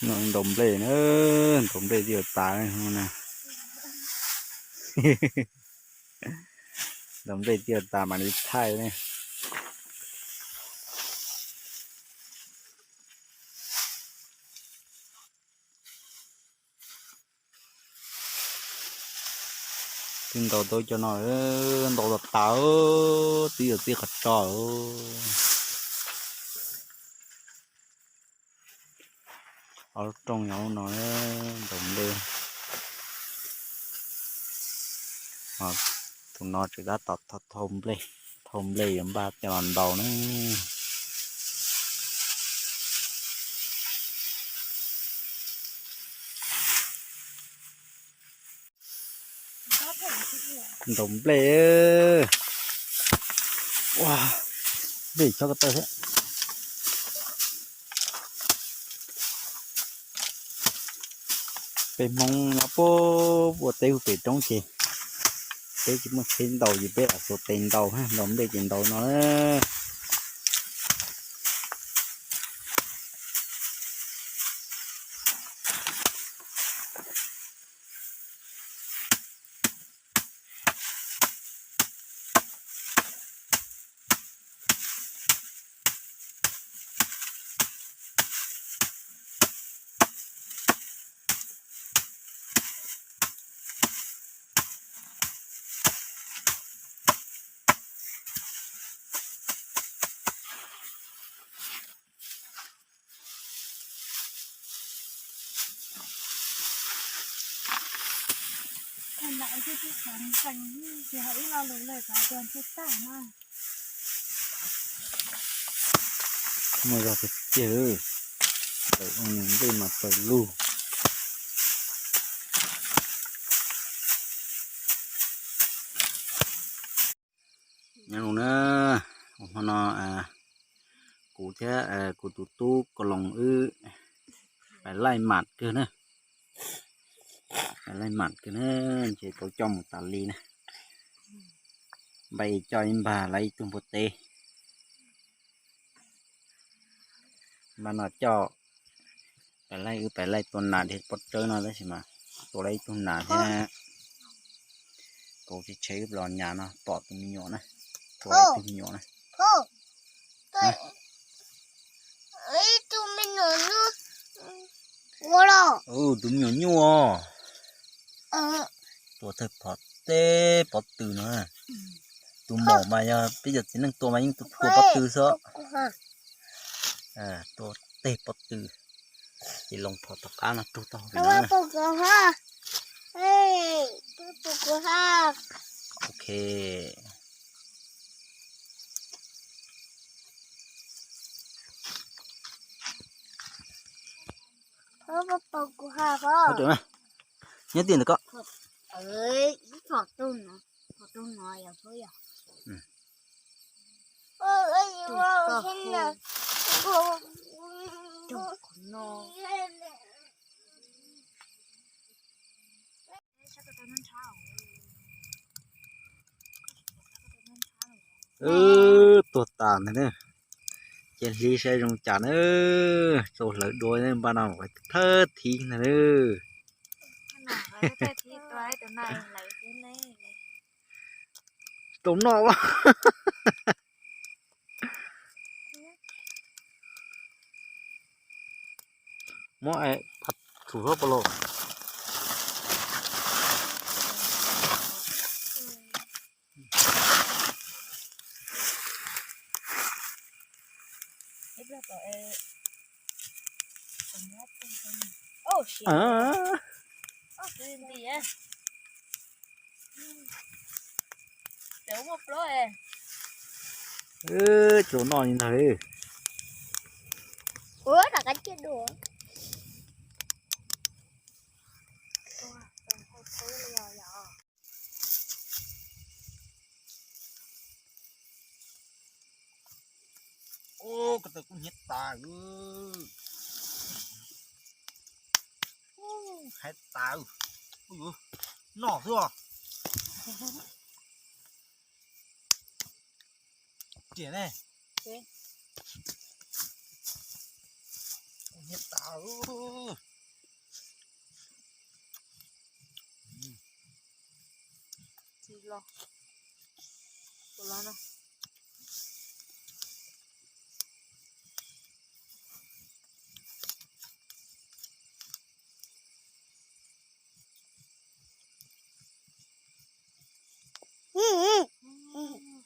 Ntaus nplej na, ntaus nplej twb yuav tas na. Ntaus nplej twb yuav tas mam li thaij ne. Twb ntaus tau cov no, ntaus tas tas, twb yuav txij qhov tso. Ob lub rooj yog lub no, ntaus nplej. Tus no tseem tab tom thau nplej, thau nplej yuav npaj coj los ntaus na. Ntaus nplej. Ua, nplej chob ko taw thiab. Peb Hmoob nyob puag ua teb hu pem roob ces peb tsis muaj tsheb ntaus ces peb lam xuas tes ntaus, ntaus nplej ces ntaus no na. Muaj zog tiag tiag, tawm ua nws nplej mas tawm lug. Nyob zoo na, hmo no kuv thiab kuv tus tub Kos Loos wb pais laij mam kawg na. Pais laij mam kawg na, ntshe tau coj mus tas li na. Npaj coj ib npag lawv ib tug npua teb. Npaj no coj pais laij, wb pais laij tua nas dhia pob tsawb no tab sis mas tua lawv ib tug nas thiab. Kauv tsis tshev wb los nyas no pom tus me nyuam na, tua ib tug me nyuam na. Tus me nyuam nyuj os. Tua thawj phom teb pob tw no. Tus maum mas yog peb cov txiv neej tua mas yeej tua pob tw xwb. Tua teg pob tw, ces loo phom tom qab no rug tau hauv pem no. Ok. Nyob tiag ntawm ko. Tuag tas ntag na. Cia hli saib zoo cas na. Txaus hlawv dua npaj no thawj thiv ntag na. Tau noj. Muab, txhum hlob pov los. Tsuas noj li ntag. Ko taw kuj hnyiab tas, hais tas, noj xwb os. Riam ne, kuv Txiv los, kuv los no.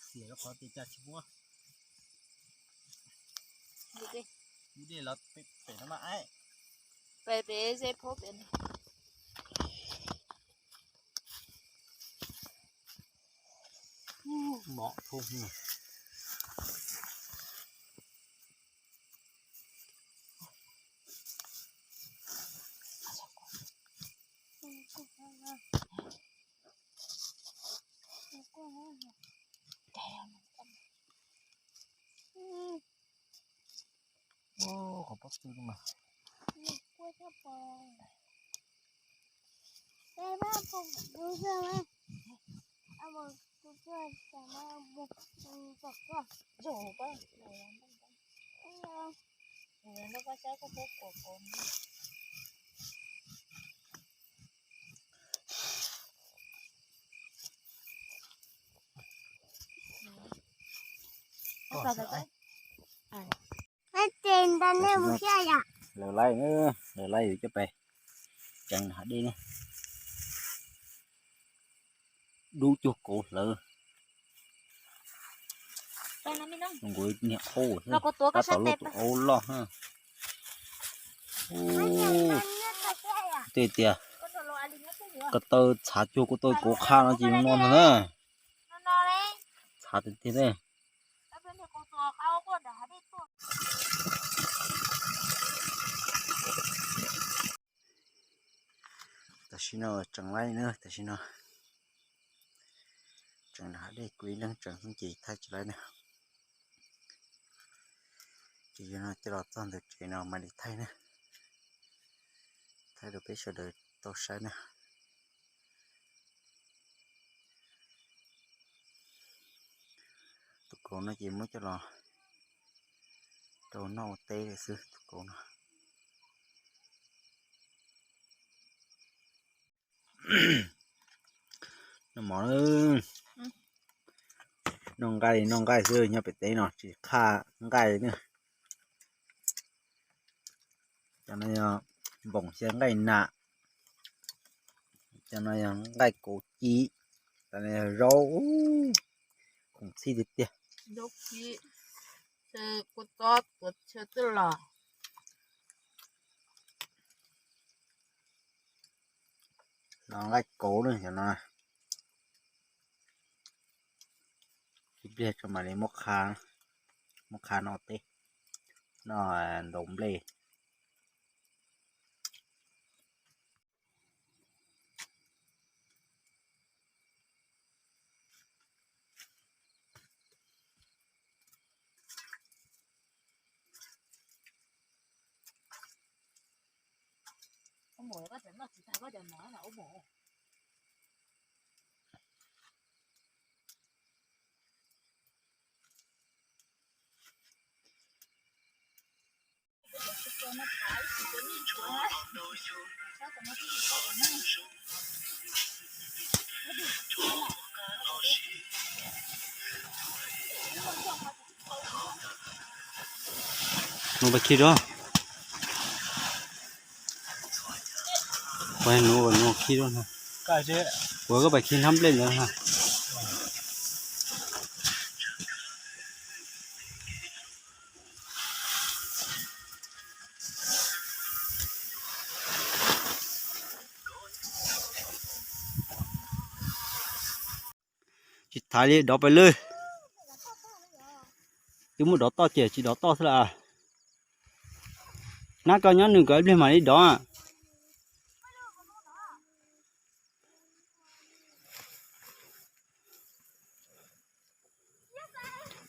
Xiam rau qhov tias cas tsis muab. Mus dej los pem no mas aib. Pem pem ze phob pem no. Mom thoob. Qhov pob tw mas. Lawv laij, lawv laij coj pem tseev hav dej ne. Dub cuag kauv hlawv. Nkuav niag qub xwb, tab tom luaj tus aub loj na. Ub, tej tias ko taw txhav cuag ko taw kauv qha no ces no ntag na. Txhav tiag tiag ne. Tam sim no tseem laij na, tam sim no tseem nram hav dej, kuv ib leeg tseem xwb ces thaij tsis laij na. Ces yog no coj los txog ntawm tsev no mam li thaij na, thaij rau peb sawv daws tau saib na. Tus kauv no ces muab coj los rau noj ua teb lawm xwb tus kauv no. Noj mov, noj nqaij, noj nqaij xwb, nyob pem teb no tsis qha nqaij ne. Cov no yog npoos xyaw nqaij nam, cov no yog nqaij kauv ci, cov no yog zaub, khoom txhij tiag tiag. No nqaij kauv na, cov no ib pliag tso mam li muab qha, muab qha noj teb, noj ntaus nplej. Nug pais khi rau. Ua nug, ua nug khi rau na. Ua koj pais khi hnab nplej ntawd na. Tsis thaiv li, dov pais lwj. Twb muab dov toj ces tsis dov toj xwb las. Nab koj nyob nws kom ib pliag mam li dov.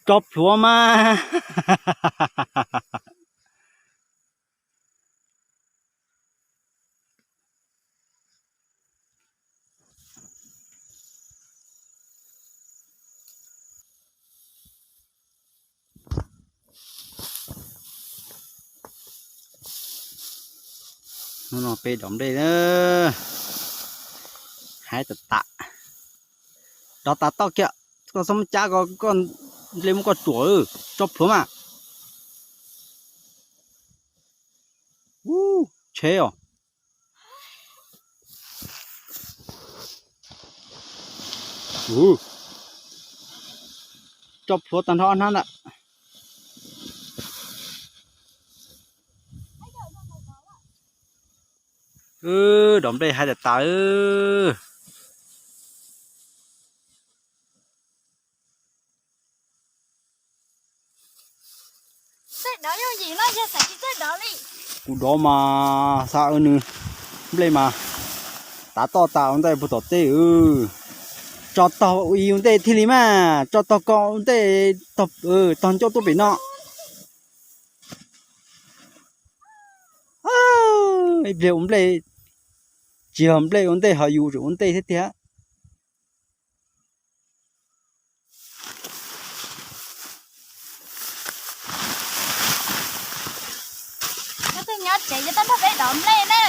Tso plhuav mas. Hnub no peb dov nplej na, haib tas tas. Dov tas toj kiag, koj txhob muab cab ko, koj nplej muab koj tsuam, tso plhuav mas. Ub, tsheb os. Tso plhuav tag nrho ob hnab ntawd. Dov nplej haib tas tas. Kuv dov mas xav nws, nplej mas tav toj tas ua ntej puag tom tej. Tso tog ib ua ntej thiaj li mas, tso tog ko ua ntej, tog ncauj tuaj pem no. Ib pliag ua nplej, tsis yog nplej ua ntej ho yus tseem ua ntej thiab tiag. Nyob tsev ces tau nrog peb dov nplej na.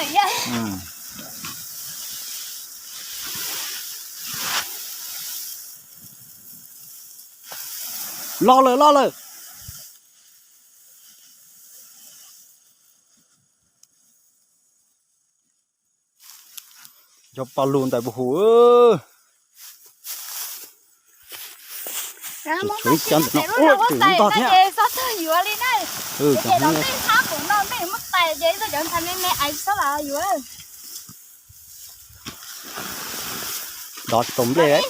Los lawm, los lawm. Cov paj lug ntawm puag hauv. Tshuav ib cov ntawm no, ua twm ntog thiab. Dov tsis tau nplej.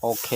Ok.